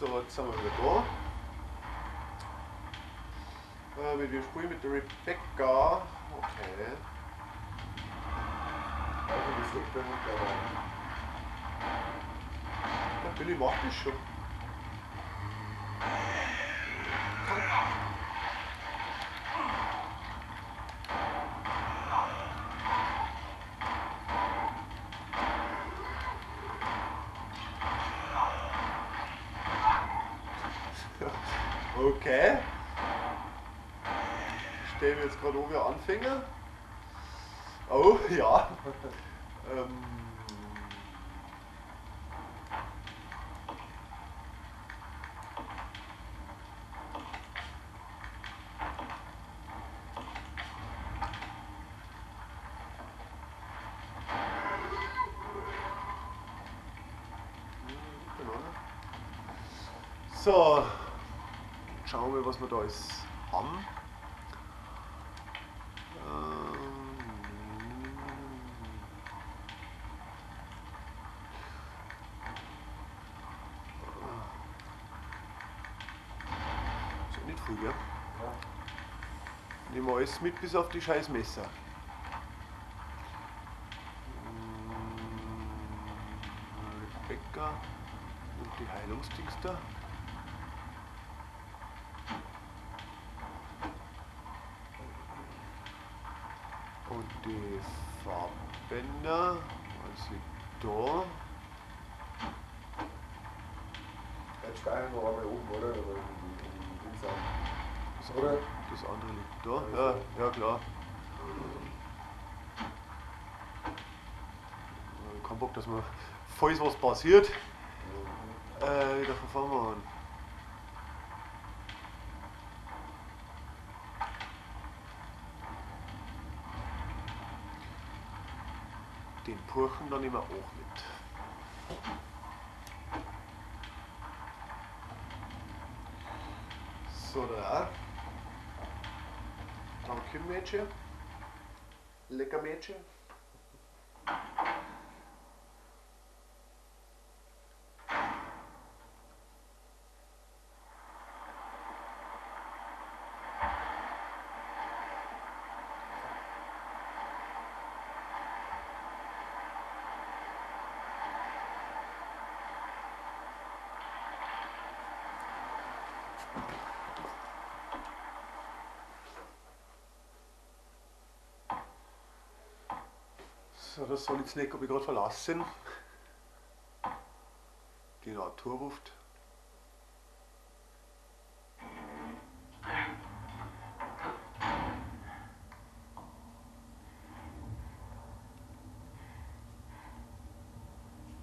So, jetzt sind wir wieder da. Mit wem spiele ich? Mit der Rebecca. Okay. Also das liegt da hinten, aber. Der Billy macht das schon. Okay. Stellen wir jetzt gerade oben Anfänger. Oh, ja. So. Schauen wir, was wir da alles haben. Ist ja nicht viel, gell? Ja. Nehmen wir alles mit, bis auf die scheiß Messer. Rebecca und die Heilungsdings da. Und die Farbbänder, was liegt da? Jetzt steigen wir noch einmal oben, oder? Oder in die Dings an. Das Oder? Das andere liegt da. Ja, ja klar. Ich hab keinen Bock, dass mir, falls was passiert, wieder von vorne an. Den Purchen dann nehmen wir auch mit. So, da. Danke, Mädchen. Lecker Mädchen. So, das soll jetzt nicht, ob ich gerade verlassen. Die Natur ruft.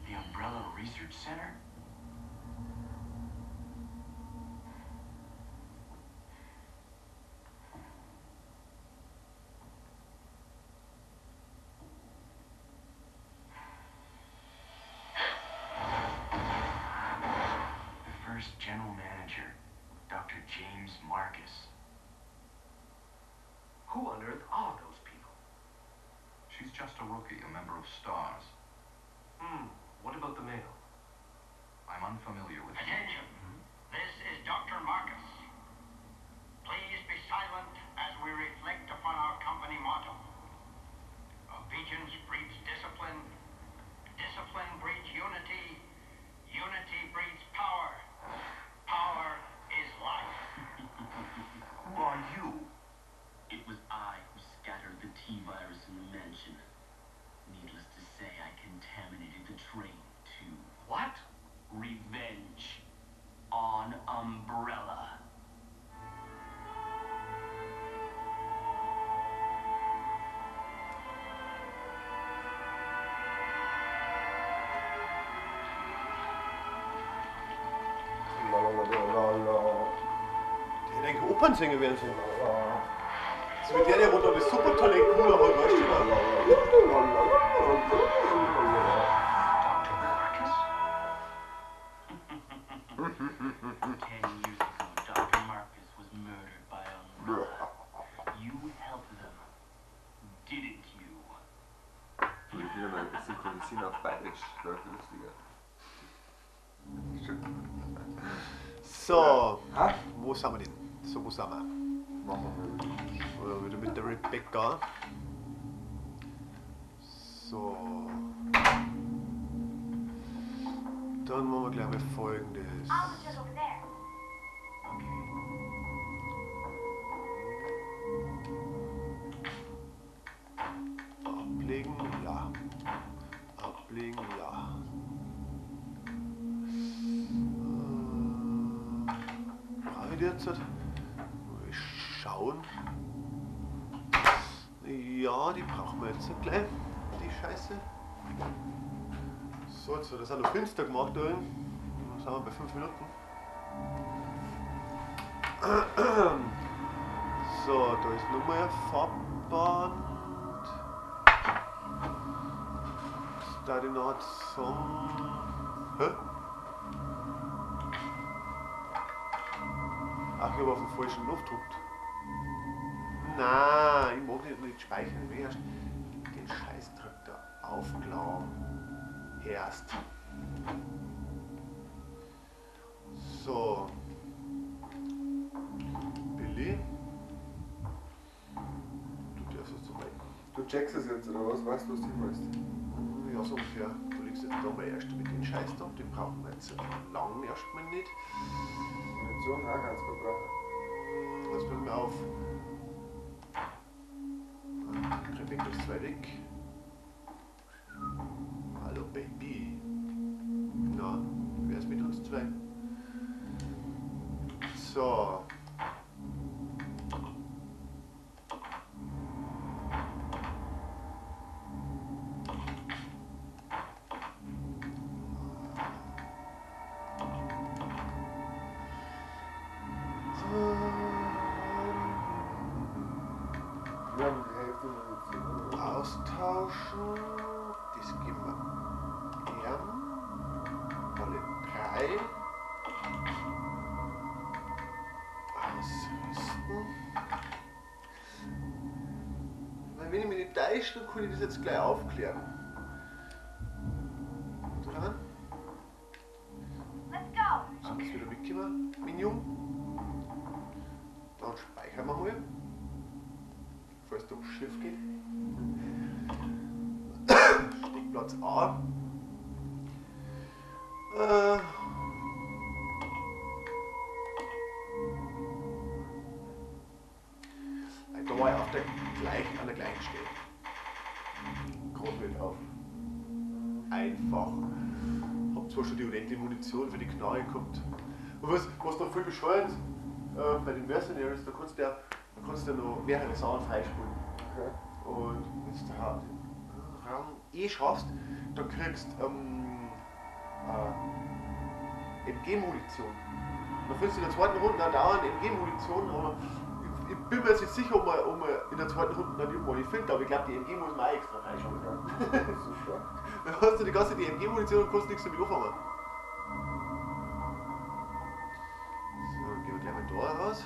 The Umbrella Research Center? First general manager, Dr. James Marcus. Who on earth are those people? She's just a rookie, a member of STARS. What about the male? I'm unfamiliar with him. Attention! This is Dr. Marcus. Please be silent as we reflect upon our company motto. Obedience breeds discipline. Discipline breeds unity. Unity breeds power. Power is life. Who are you? It was I who scattered the T-virus in the mansion. Needless to say, I contaminated the train, too. What? Revenge on Umbrella. Der hätte eigentlich Opernsänger werden sollen. So wie der, der runter das Supertalent cooler hat, weißt du noch? Dr. Marcus? 10 years ago, Dr. Marcus was murdered by Umbrella. You helped them, didn't you? Ich will mal synchronisieren auf Bayerisch, das ist lustiger. Schön. So, Ha? wo sind wir denn? So, wo sind wir? Machen wir mal. Wieder mit der Rebecca. So. Dann machen wir gleich mal Folgendes. I'll just over there. Okay. Ablegen, ja. Ablegen, ja. Brauche ich die jetzt? Mal schauen. Ja, die brauchen wir jetzt gleich. Die Scheiße. So, jetzt wird das auch noch finster gemacht da drin. Dann sind wir bei 5 Minuten. So, da ist nochmal ein Farbband. Da die noch zum. Hä? Ach, ich habe auf den falschen Knopf gedrückt. Nein, ich mag nicht speichern. Ich will erst den Scheißdreck da aufklauen. Erst. So. Billy. Du darfst es so weit. Du checkst es jetzt, oder was? Weißt du, was du willst? Ja, so ungefähr. Du liegst jetzt da mal erst mit den Scheiß da. Den brauchen wir jetzt lang erstmal nicht. Munition auch ganz gut brauchen. Jetzt passen wir auf. Rebecca ist zwei weg. Hallo Baby. Na, wer ist mit uns zwei? So. Wir haben die Hälfte Munition. Austauschen. Das geben wir ihm. Alle drei. Ausrüsten. Weil wenn ich mich nicht täusche, dann kann ich das jetzt gleich aufklären. Dran. Let's go. Ist wieder mitgekommen, mein Jung. Dann speichern wir mal. Falls es ums Schiff geht. Steckplatz A. Da war ich auf der an der gleichen Stelle. Gerade auf. Einfach. Hab zwar schon die unendliche Munition für die Knarre gehabt. Und was noch viel bescheuert ist, bei den Mercenaries, da kannst du ja noch mehrere Sachen freispielen. Okay. Und wenn du da den Rang eh schaffst, dann kriegst du MG-Munition. Dann findest du in der zweiten Runde auch dauernd MG-Munition, aber ich bin mir jetzt nicht sicher, ob man in der zweiten Runde dann irgendwo eine findet, aber ich glaube, die MG muss man auch extra reinschauen. Okay. Super. Dann hast du die ganze die MG-Munition und kannst nichts damit anfangen. So, dann gehen wir gleich mal da raus.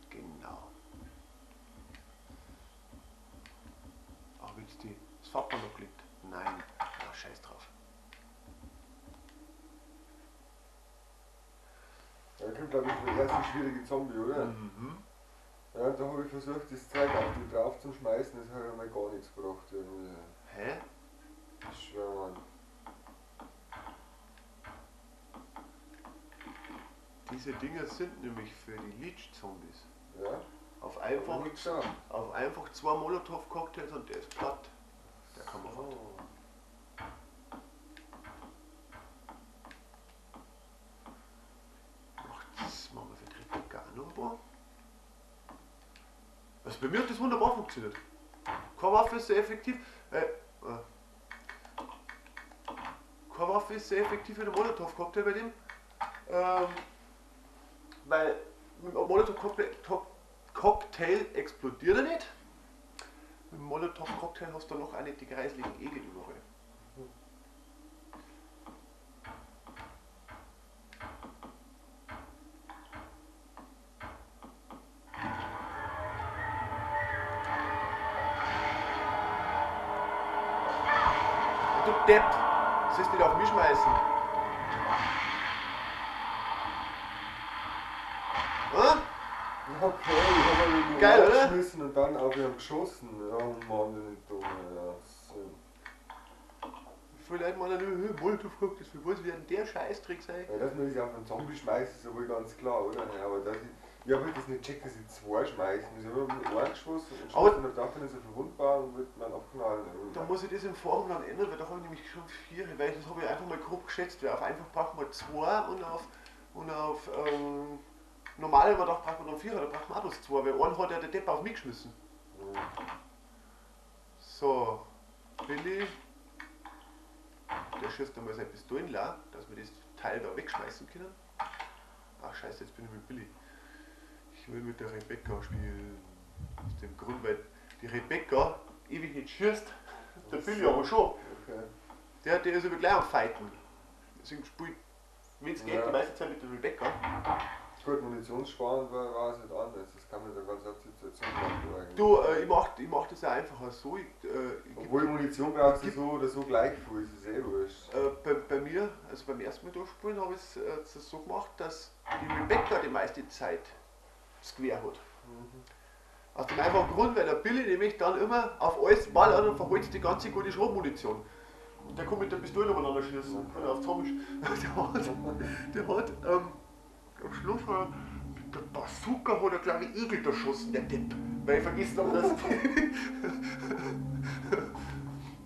Genau. Habe jetzt das Farbband noch gelegt? Nein. Na, scheiß drauf. Da kommt, glaube ich, der erste schwierige Zombie, oder? Mhm. Ja, und da habe ich versucht, das Zeug auf die drauf zu schmeißen, das hat einmal gar nichts gebracht irgendwie. Hä? Ich schwör, Mann. Diese Dinger sind nämlich für die Leech-Zombies. Ja? Auf einfach, Nichts da. auf einfach 2 Molotow-Cocktails und der ist platt. Der kann man Oh. Ach, das machen wir für die Rebecca auch noch ein paar. Also bei mir hat das wunderbar funktioniert. Keine Waffe ist so effektiv. Keine Waffe ist so effektiv wie der Molotow-Cocktail bei dem. Weil mit dem Molotow-Cocktail explodiert er nicht. Mit dem Molotow-Cocktail hast du noch auch nicht die kreisligen Egel überall. Du Depp! Sollst nicht auf mich schmeißen. Ah? Okay, ich hab ihn Geil, oder? geschmissen und dann auf ihn geschossen. Oh Mann, bin ich dumm, ja. So. Viele Leute meinen, what the fuck, das was wird denn der Scheißtrick sein? Ja, dass man das auf einen Zombie schmeißt, ist ja wohl ganz klar, oder? Ja, aber dass ich hab halt das nicht gecheckt, dass ich zwei schmeißen muss. Ich hab mit einem geschossen und Aber- geschossen und hab gedacht, dann ist er verwundbar und wird dann abknallen. Da muss ich das im Forum dann ändern, weil da habe ich nämlich schon vier, weil das habe ich einfach mal grob geschätzt. Weil auf einfach braucht man zwei und auf normal aber braucht man dann vier, da braucht man auch bloß zwei, weil einen hat ja der Depp auf mich geschmissen. Mhm. So, Billy, der schießt einmal seine Pistolen leer, dass wir das Teil da wegschmeißen können. Ach scheiße, jetzt bin ich mit Billy. Ich will mit der Rebecca spielen. Aus dem Grund, weil die Rebecca ewig nicht schießt, der Billy aber schon. Okay. Der ist aber gleich am Fighten. Deswegen spielt, wenn es geht, Ja. die meiste Zeit mit der Rebecca. Gut, Munitionssparen war es nicht anders. Das kann man dann ganz auf die Situation machen eigentlich. Du, ich mach das ja einfacher so. Ich Obwohl Munition brauchst du so oder so gleich viel, ist es eh wurscht. Bei mir, also beim ersten Mal durchspielen, habe ich es so gemacht, dass die Rebecca die meiste Zeit das Gewehr hat. Aus dem einfachen Grund, weil der Billy nämlich dann immer auf alles ballert und verholt die ganze gute Schrotmunition. Und der kommt mit der Pistole umeinander schießen. Okay. Und auf Zombies. Der hat am Schluss hat er mit der Bazooka hat er, glaube ich, Igel erschossen, der Depp. Weil ich vergessen habe, dass.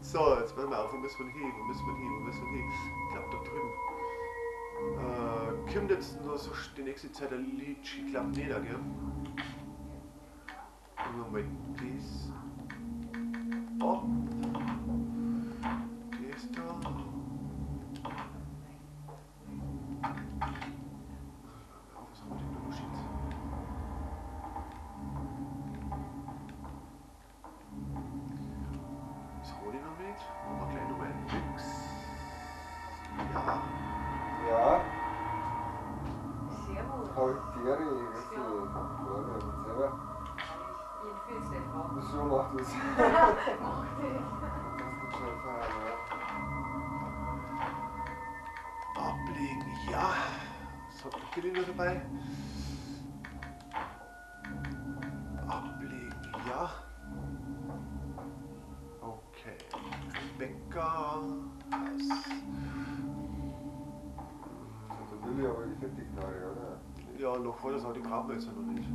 So, jetzt passen wir auf, wo müssen wir hin? Wo müssen wir hin? Wo müssen wir hin? Ich glaube da drüben. Kommt jetzt noch so die nächste Zeit ein Leech? Ich glaube nicht, gell? Nehmen wir mal das. Oh. Das da. Was haben wir denn da noch Shit? Das hole ich noch nicht. Machen wir gleich nochmal einen Mix. Ja. Ja, Servus. hab ich die Ehre, grüß dich. Ja, ja, selber. Ich fühl's nicht wahr. So macht das. Mach das. Das geht schnell fahren, ja. Ablegen, ja. Was hat der Billy noch dabei? Ablegen, ja. Okay. Rebecca. Das. So, der Billy aber die fette Knarre, oder? Ja, noch vor, das aber die brauchen wir jetzt ja noch nicht.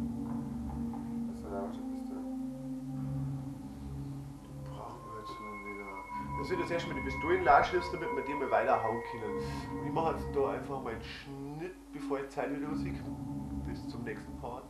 Das ist eine Pistole. Die brauchen wir jetzt noch nicht. Das wird jetzt erstmal die Pistolen schießen, damit wir die mal weiterhauen können. Und ich mache jetzt da einfach mal einen Schnitt, bevor ich Zeit wieder sehe. Bis zum nächsten Part.